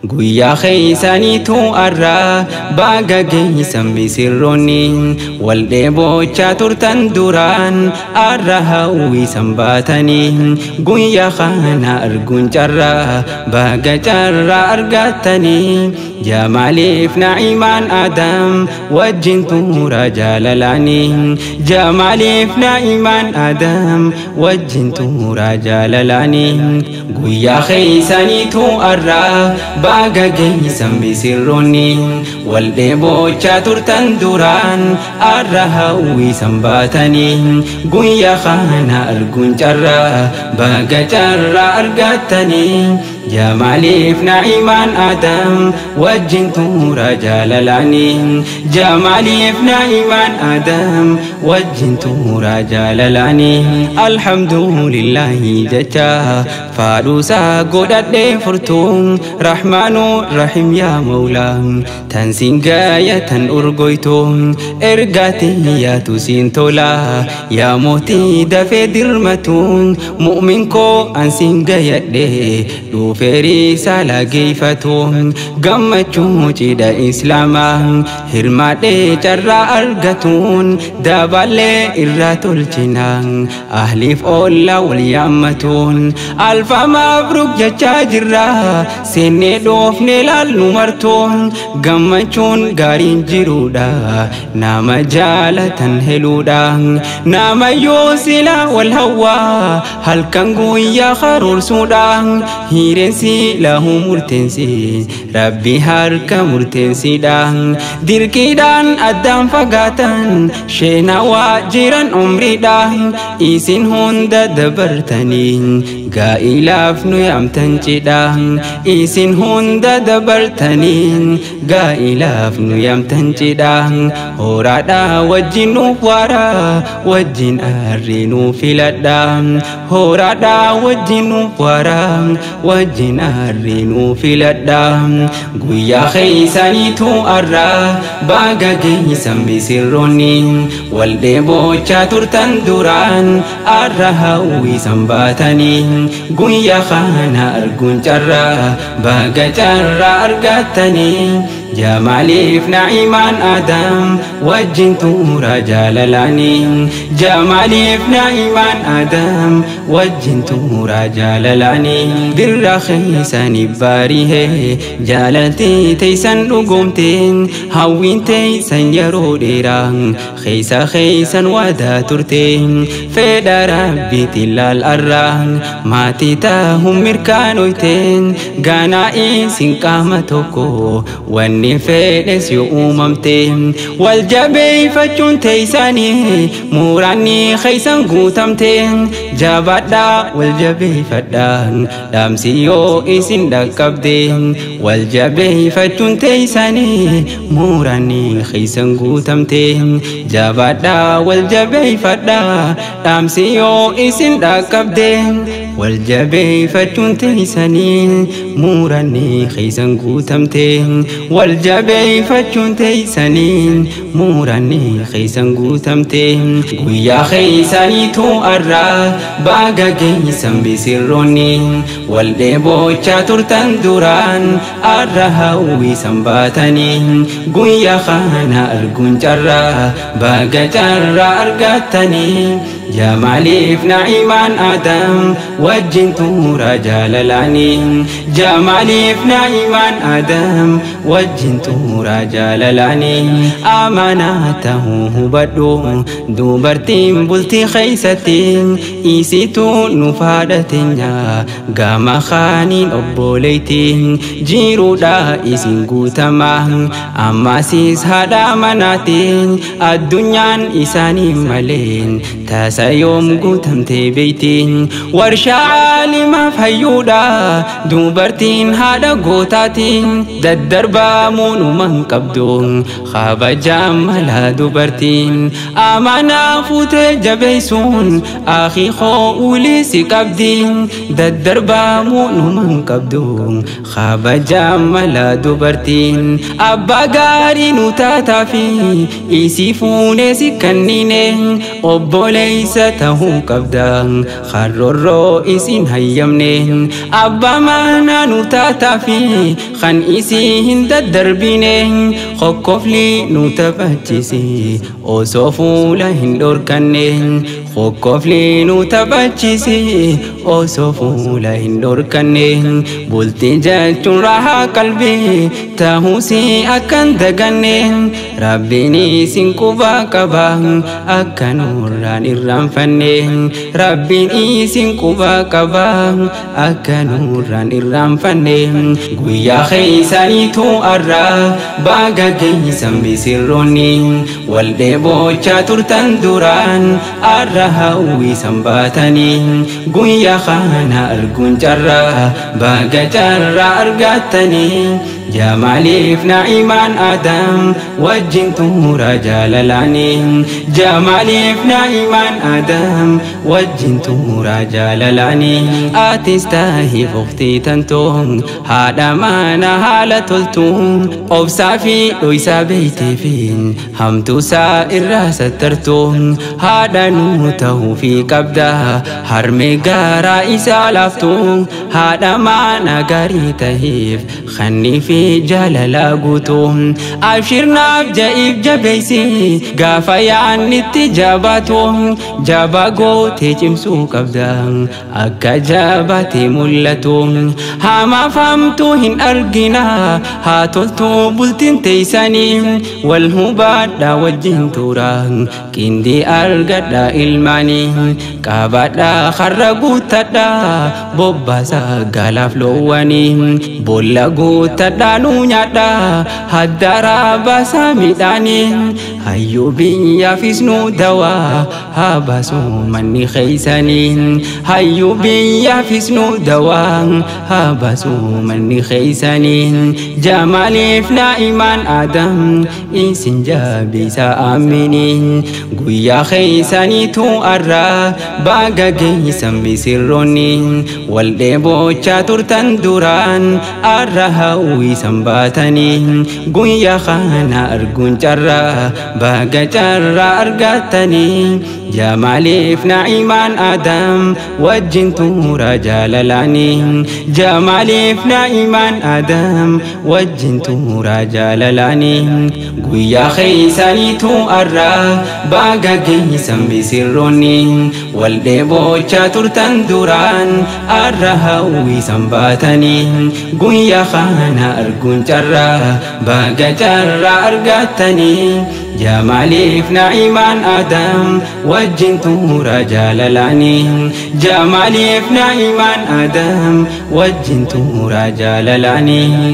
Guyyaa keeysaniitu arraa baga geeysan misirroonni wal dheebochaa turtan duraan arra hawwisan baatanii guyyaa kana arguun carraa baga carraa argattanii Jamaaliif Na'imaan Adam wajjin tuura jaalalaanii Jamaaliif Na'imaan Adam wajjin tuura jaalalaanii guyyaa keeysaniitu arraa baga geeysan misirroonni wal dheebochaa turtan duraan arra hawwisan baatanii guyyaa kana arguun carraa baga carraa argattanii Jamaaliif Na'imaan Adam wajjin tuura jaalalaanii Jamaaliif Na'imaan Adam wajjin tuura jaalalaanii Alhamdulillahi jecha faadhuusaa godhadhee furtuun Rahmaanu Rahim yaa Mawlaa tan siin gaaya tan urgoytu ergaatii yaatu siin tola yaa mootii dafee dirmatu mu'min koo an siin gayadhe dhufeerii saalaa geeffatu gammachuu cidha islaamaa hirmaadhee carraa argatuun daballee irraa tolchina ahliif oolla wal yaammatuun alfa mabruk jechaa jirra seennee dhoofne laalnu martuun gammachuun gaariin jiruudha nama jaalatan heluudha nama yoo silaa wal hawwaa halkan guyyaa karoorsuudha hiireensi lahu murteensi rabbi harka murteensidha dirqiidhaan addaan fagaatan sheenawaa jiran umriidha isin hunda dabartanii gaa'ilaaf nu yaamtan cidha isin hunda dabartanii gaa'ilaaf nu yaamtan cidha horaadha wajjin nuuf waara wajjin arri nu filadha horaadha wajjin nuuf waara wajjin arri nu filadha guyyaa keeysaniitu arraa baga geeysan misirroonni wal dheebochaa turtan duraan arra hawwisan baatanii guyyaa kana arguun carraa baga carraa argattanii Jamaaliif Na'imaan Adam wajjin tuura jaalalaanii Jamaaliif Na'imaan Adam wajjin tuura jaalalaanii birra keeysanii baarihee jaalaltii teeysan dhugumteen hawwiin teeysan yeroo dheeraa keeysa keeysan waadaa turteen fedha rabbiitiin laal arraa maatii tahuun mirkaanoyteen ganaa isin qaama tokko wanni fedhes yoo uumamte wal jabeeffachuun teeysanii muraanni keeysan guutamte jabaadhaa wal jabeeffadhaa dhaamsi yoo isin dhaqqabde wal jabeeffachuun teeysanii muraanni keeysan guutamte jabaadhaa wal jabeeffadhaa dhaamsi yoo isin dhaqqabde wal jabeeffachuun teeysanii muraanni keeysan guutamte wal jabeeffachuun teeysanii muraanni keeysan guutamte guyyaa keeysaniitu arraa baga geeysan misirroonni wal dheebochaa turtan duraan arra hawwisan baatanii guyyaa kana arguun carraa baga carraa argattanii Jamaaliif Na'imaan Adam wajjin tuura jaalalaanii Jamaaliif Na'imaan Adam wajjin tuura jaalalaanii amanaa tahuu hubadhu dubartiin bultii keeysatti isitu nuuf haadha teenya gama kaaniin obboleeyti jiruudha isin guutama ammasiis haadha manaatiin addunyaan isaanii maleen tasa yoom guutamtee beeyti warshaa caalimaaf hayyuudha dubartiin haadha gootaatiin daddarbaamuun uuman qabdu kabajaa mala dubartiin amanaa fuutee jabeessuun akii koo ulii si qabdi daddarbaamuun uuman qabdu kabajaa mala dubartiin abbaa gaarii nu taataa fi isii fuunee si kannine obboleessa Ogeessa tahuu qabda Harroorroo isin hayyamne Abbaa manaa nu taataa fi kan isii hin daddarbine Kokkofli nu taphachisi osoo fuula hin dhorkanne Kokkofli nu taphachisi osoo fuula hin dhorkanne Bultii jechuun rahaa qalbii tahuusi akkan daganne Rabbiin isin qubaa qaba akka nurraan irraanfanne Rabbiin isin qubaa qaba akka nurraan irraanfanne Guyyaa keeysaniitu arra baga geeysan misirroonni wal dheebochaa turtan duraan arra hawwisan baatanii Guyyaa kana arguun carraa baga carraa argattanii Jamaaliif Naa'imaan Adam wajjin tuura jaalalaanii Jamaaliif Naa'imaan Adam wajjin tuura jaalalaanii Atis tahiif ukhtii tantoo haadha mana haala toltuu Obsaa fi dhoysaa beeytee fi hamtuusaa irraa sattartuu Haadha nuu tahuu fi qabda harmee garaa isaa laaftuu Haadha mana gaarii tahiif khannii fi jaalala guutuu Abshirnaaf ja'iif jabeeysi gaafa yaannitti jabaatu Jabaa gootee cimsuu qabda akka jabaatee mul'atu Hamaaf hamtuu hin argina haa toltuu bultiin teeysanii Wal hubadhaa wajjin tura qindii argadhaa ilmaanii Qabadhaa karra guuttadhaa bobbaasaa gaalaaf loowwanii Boolla guuttadhaa nuu nyaadhaa haddaraa baasaa midhaanii Hayyuu biyyaafis nu dawaa haa baasuu manni keeysanii Hayyuu biyyaafis nu dawaa haa baasuu manni keeysanii Jamaaliif Naa'imaan Adam isin jabeessa aaminii Guyyaa keeysaniitu arra baga geeysan misirroonni wal dheebochaa turtan duraan arra hawwisan baatanii Guyyaa kana arguun carraa baga carraa argattanii Jamaaliif Naa'imaan Adam wajjin tuura jaalalaanii Jamaaliif Naa'imaan Adam wajjin tuura jaalalaanii Guyyaa keeysaniitu arra baga geeysan misirroonni wal dheebochaa turtan duraan arra hawwisan baatanii Guyyaa kana arguun carraa baga carraa argattanii Jamaaliif Naa'imaan Adam wajjin tuura jaalalaanii Jamaaliif Naa'imaan Adam wajjin tuura jaalalaanii.